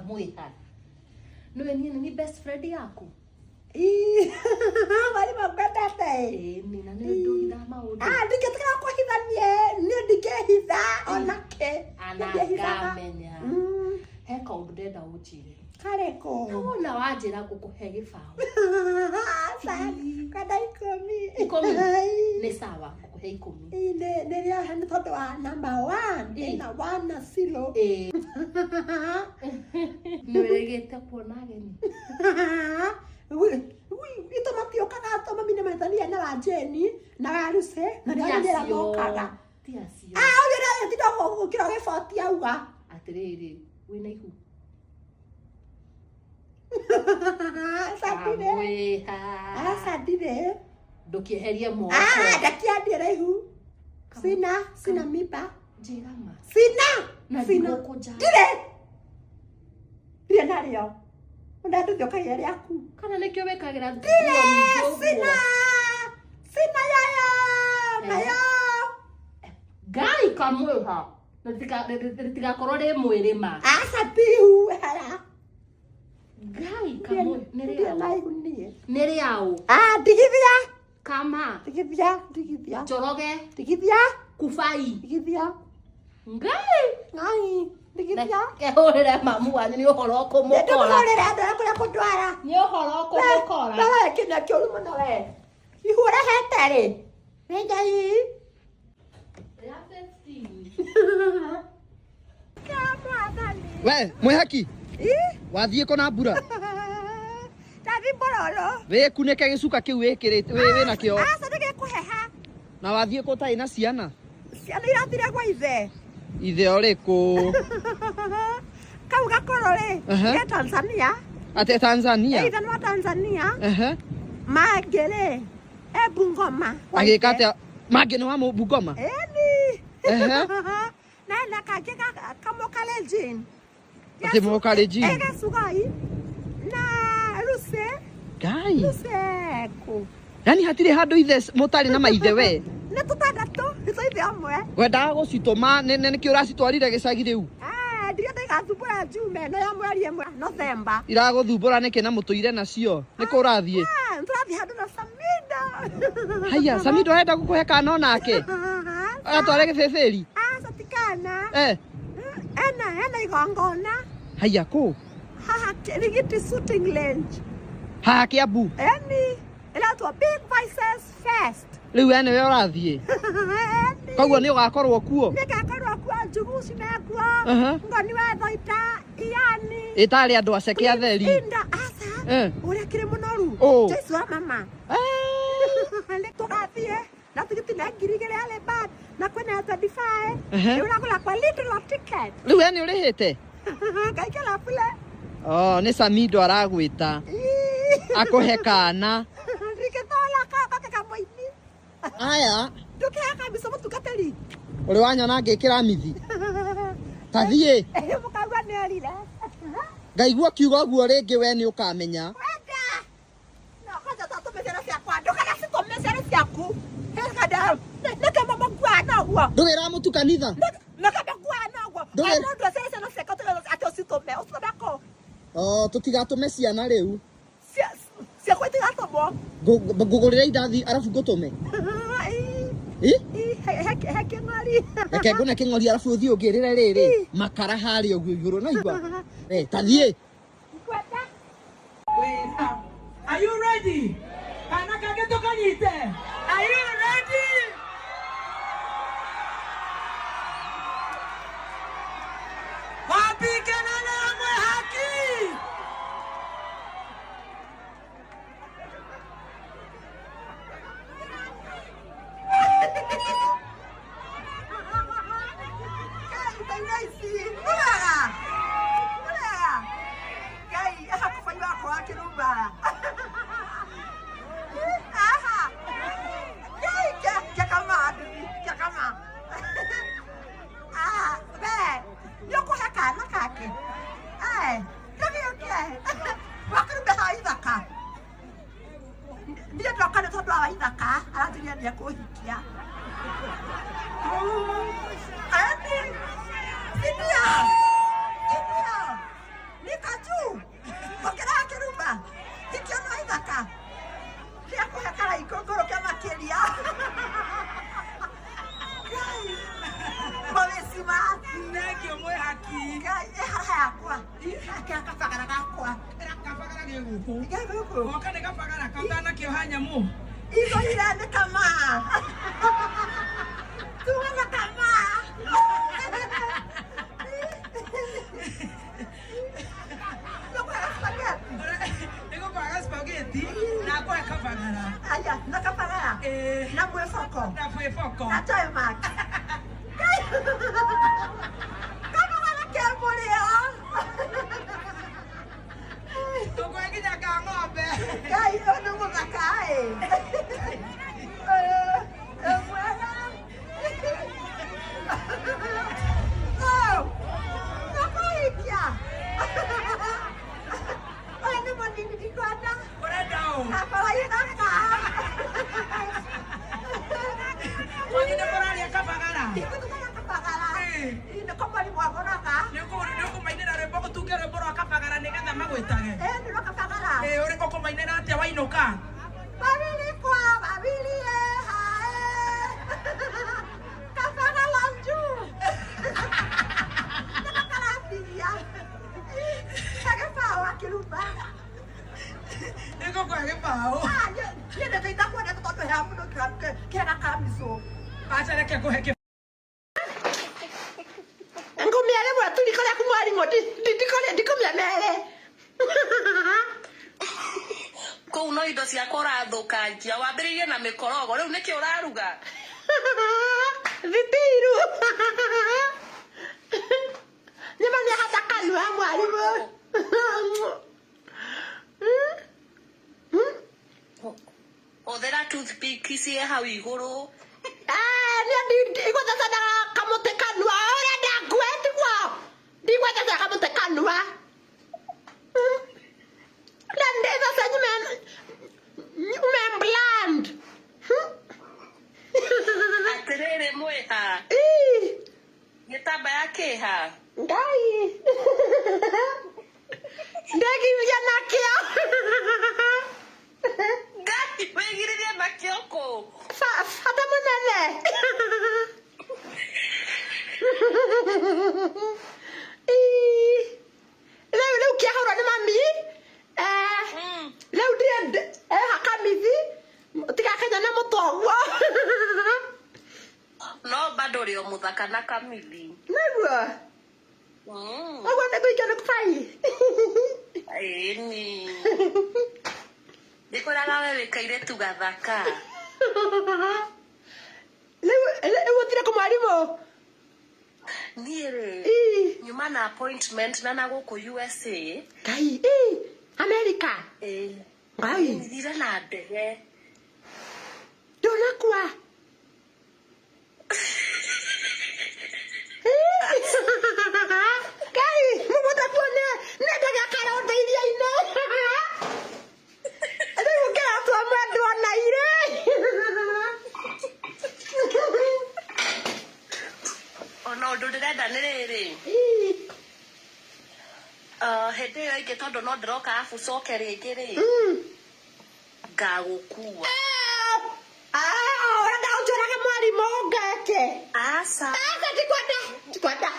Kamwĩha. Nĩwe niĩ nĩ best friend yaku. Mwarimũ ngwendete. Ĩĩ na nĩ ndũhithaga maũndũ. Ah, ndingĩtigĩra kũhithanie, niĩ ndingĩhitha onake. Ana Ndingĩhithaga. ngamenya. He kaũndũ ndenda ũnjĩre. Karĩkũ? Wona wanjĩra ngũkũhe gĩbaũ. Aca, kwenda 10. 10? Nĩ sawa, ngũkũhe 10. Ĩĩ, nĩ rĩohe nĩ tondũ wa number one. Ĩĩ. Ĩna one na zero. Ĩĩ. Nĩ wĩrĩgĩte kuona ageni? Itũ matiũkaga tondũ mami nĩ metanire na wa Jane na wa Lucy na nĩ Ti arĩa acio. mokaga. Ti acio. Ah, ũyũ ũrĩa tinda gũkĩra gĩboti auga. Atĩrĩrĩ, wĩna ihu? Aca ndirĩ. Kamwĩha. Aca ndirĩ. Ndũkĩeherie moko. Ah, ndakiandĩra ihu. Sina mimba. Njĩra ma. Sina. Na Sina. ndigũkũnja. Ndirĩ. Ndirĩ narĩo. Ona ndũthĩ ũkagĩa rĩaku. Kana nĩkĩo wĩkagĩra nguo Ndirĩ. nyingĩ ũguo? Sina. Sina yayo. Mayo. Ngai kamwĩha. Rĩtigakorwo rĩ mwĩrĩ ma. Aca ti ihu hara. Ngai kamwĩha. Nĩ Ndirĩ rĩaũ. na ihu niĩ. Nĩ rĩaũ. Ah, ndigithia. Kama. Ndigithia, ndigithia. Njoroge. Ndigithia, Kubai. ndigithia. Ngai. Ngai, ndigithia. Kehũrĩre mamu wanyu nĩ ũhoro ũkũmũkora. Ndĩmũhũrĩre andũ arĩa kũrĩa kũndwara. Nĩ ũhoro ũkũmũkora. Wewe kĩndũ kĩũru mũno we. Ihu ũrehete rĩ. Nĩ Ngai. Rĩa 15. Kia mwathani. We, mwĩhaki, Ĩ? wathiĩ kũ na mbura? Ndathi Mbororo. Wĩkunĩke gĩcuka kĩu wĩkĩrĩte wĩ nakĩo. Aca nĩgĩkũheha. Na wathiĩ kũ ũtarĩ na ciana? Ciana irathire gwa ithe. Ithe ũrĩkũ? Kau gakũrũ rĩ. Aha. Ge Tanzania. Atĩ Tanzania? Ithe nĩ wa Tanzania. Ehe. Mangĩ rĩ. E Bungoma. Kwa Agĩka ithe. atĩa? Mangĩ nĩ wa Bungoma? Ĩni. Ehe. Na na kangĩ kamũkalenjin. Atĩ Mũkalenjin? Ĩ Gĩcũgai. Na Lucy. Ngai. Lucy kũ? Yaani hatirĩ handũ ithe mũtarĩ na maithe we. Nĩ tũtandatũ, nĩ twa ithe ũmwe. Wendaga gũcitũma nĩkĩo ũracitwarire gĩcagi rĩu? Ah, ndirenda igathumbũra njume ĩno ya mweri ĩmwe Novemba. Iragũthumbũra nĩkĩ na mũtũire nacio? Nĩkũ ũrathiĩ? Ah, tũrathiĩ handũ na Samido. Haiya, Samido arenda gũkũhe kana onake? Agatware gĩbĩbĩri? Aca ti kana. Eh, Ena igongona. haiya kũ? Haha Kirigiti shooting range. Haha Kĩambu? Eni. Ĩretwo Big Voices Fest. Rĩu we nĩwe ũrathiĩ? Eni. Koguo nĩ ũgakorwo kuo? Nĩngakorwo kuo, Njuguci mekuo. Aha. Ngoni wa Thoita, Iani. Ĩtarĩ andũ aceke atheri. Inda, aca. Eh. Ũrĩa kĩrĩ mũnoru. Ũ. Jesu wa mama. Eh. Nĩ tũgathiĩ na tigiti nĩ 2,000 arĩ bad na kwĩna ya 25. Ehe. Nĩ ũragũra kwa little ticket. Rĩu we nĩ ũrĩhĩte? Ngaikara bure. Oh, nĩ Samido aragwĩta. Akũhe kana. Ndingĩtola kake kamũini. Aya, Ndũkĩhe kambica mũtungatĩri. ũrĩ wanyona ngĩkĩra mithi. Ta thiĩ. Mũkaigua nĩ orire. Ngaigua ũkiuga ũguo rĩngĩ we nĩ ũkamenya. Wenda. No kwanja tũtũme ciana ciakwa. Ndũkanacitũme ciana ciaku. Nĩkĩ mũkuaga na ũguo? Ndũgĩra mũtu kanitha. Nĩkĩ mũkuaga na ũguo? Mũndũ aciare ciana ciake atĩ ũcitũme. Ũcitũme kũ? Oh, tũtigatũme ciana rĩu. Ciakwa itigatũmwo. Ngũgũrĩra indathi arabu ngũtũme. Ĩ? He kĩng'ori. Reke ngũne kĩng'ori arabu ũthiĩ ũngĩrĩre rĩrĩ. Makara harĩa ũguo igũrũ no igua. Ta thiĩ. Ngwenda. Are you ready? Kana kangĩ tũkanyite. Are you ready? Wapi kelele ya Mwehaki? Ngai, thaira ici. Nĩwega. Nĩwega. Ngai, aha kũbani wakwa wa kĩrumba. Aha. Ngai, kĩa kama nduthi, kĩa kama. Ah, we, nĩũkũhe kana kangĩ? Eh, ndũgĩũke. Wakĩrumba ha ithaka. Niĩ ndoka nĩ tondũ wa Waithaka, aranjĩrire nĩekũhikia. Eni, sindio? Sindio? Nĩkĩa kabagara gakwa. Kabagara gĩ gũkũ. Gĩ gũkũ. Goka nĩ kabagara kautanakĩoha nyamũ. Igũrire nĩ kamaa. Tuga na kamaa. Nĩũkwaga spaghetti? Nĩngũkwaga spaghetti na ngwae kabagara. Aya, na kabagara. Ĩĩ. Na mwĩboko. Na mwĩboko. Na Toymax. Kabagara ke mũrĩo. Tũkwae nginya ka ng'ombe. Ngai, ũyũ nĩ mũthaka ĩ. Mwega. Oh, nĩũkũhikia. Ũyũ nĩ mũnini ndikwenda. Ũrenda ũ? Akorwo gĩthaka. Kwanyu nĩ mũrarĩa kabagara? Ndikũrĩa kabagara. Ĩĩ. Nĩko mwarimũ agũraga. Nĩũkũmainĩra rwĩmbo ũtunge rwĩmbo rwa kabagara nĩgetha magwĩtage. Ĩĩ, nĩrwo kabagara. Ĩĩ, ũrĩkũ ũkũmainĩra atĩa wainũka? Babili kwa babili e hae. Kabagala njuu. Nĩko karambiria. Kagĩbaũ akĩruma. Nĩngũkũhe gĩbaũ. Ah, niĩ ndĩte itakwendete tondũ he mũndũ kĩhera kamicũ. Acha reke ngũhe kĩ Ngũmĩere bwa tu riko rĩaku mwarimũ ndikũmĩa mere. Kũu no indo ciakwa ũrathũkangia wambĩrĩirie na mĩkorogo rĩu nĩkĩ ũraruga? Thitiru. Nyama nĩahanda kanua mwarimũ. Hũthĩra toothpick ciĩ hau igũrũ. Niĩ ndigũthecanaga kamũtĩ kanua ũrenda ngue tiguo ndigwethecera kamũtĩ kanua na ndĩthece nyume bland. Atĩrĩrĩ mwĩha gĩtambaya kĩha? Ngai ndegiria nakĩo. Ngai wĩgiririe nakĩo kũ? Bata mũnene. Rĩu rĩu kĩahũrwo nĩ mami. Rĩu ndirĩ eha kamithi tigakenya nĩ mũtoguo. No bado ũrĩ o mũthaka na kamithi. Nĩguo. Ũguo nĩngũikio nĩ kũbai. Ĩni. Ndĩkwĩraga we wĩ kairĩtu gathaka. Rĩu rĩu ũthire kũ mwarimũ? Niĩ rĩ nyuma na appointment na na gũkũ USA. Ngai America. Ĩĩ. Ngai. Thire na ndege. Ndũnakua. Ngai mũgũnda kuone nĩ ndege akaronda iria-inĩ. Rĩu ngĩratua mwendwa na irĩ. Ona ũndũ ndĩrenda nĩ rĩrĩ. Hĩndĩ ĩyo ĩngĩ tondũ no ndĩroka arabu coke rĩngĩ rĩ. Ngagũkua. Ũrenda ũnjũrage mwarimũ ngeke? Aca. Aca ndikwenda. Ndikwenda.